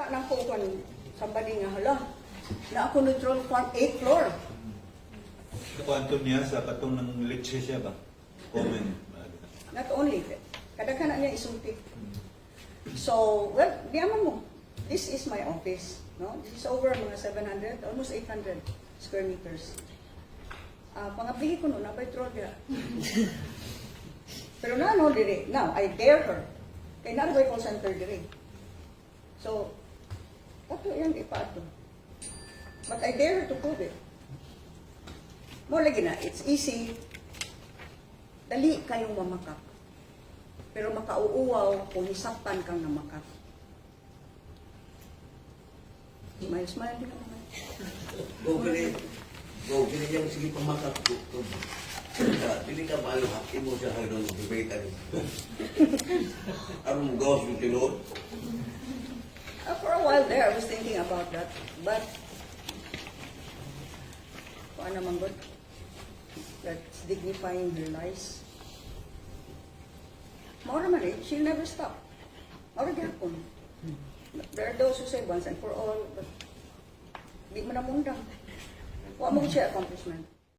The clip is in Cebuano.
Mangita lang ko kung somebody nga, hala, na ako no troll farm, 8th floor. Kuanto niya sa katong ng leche siya ba? Comment. Not only, kadaghan na niya isulti. So, well, di man mo. This is my office. No? This is over mga 700, almost 800 square meters. Ah, pangablihi ko no, nabay troll diha. Pero na no dire. Now, I dare her. Kay naa bay call center dire. So, ato iyang ipaato. But I dare her to prove it. Mo lagi na, it's easy. Dali kayong mamakak. Pero makauuwaw kung hisakpan kang namakak. Smile, smile din naman. Go kini, go kini yang sige pamakak ko. Dili ka maayo imo siya hanggang debate ani. Aron mo gawas yung tinuod. For a while there, I was thinking about that. But, kung ano man good, that's dignifying her lies. Maura man eh, she'll never stop. Maura gyapon. There are those who say once and for all, but di man na mundang. Wa mo siya accomplishment.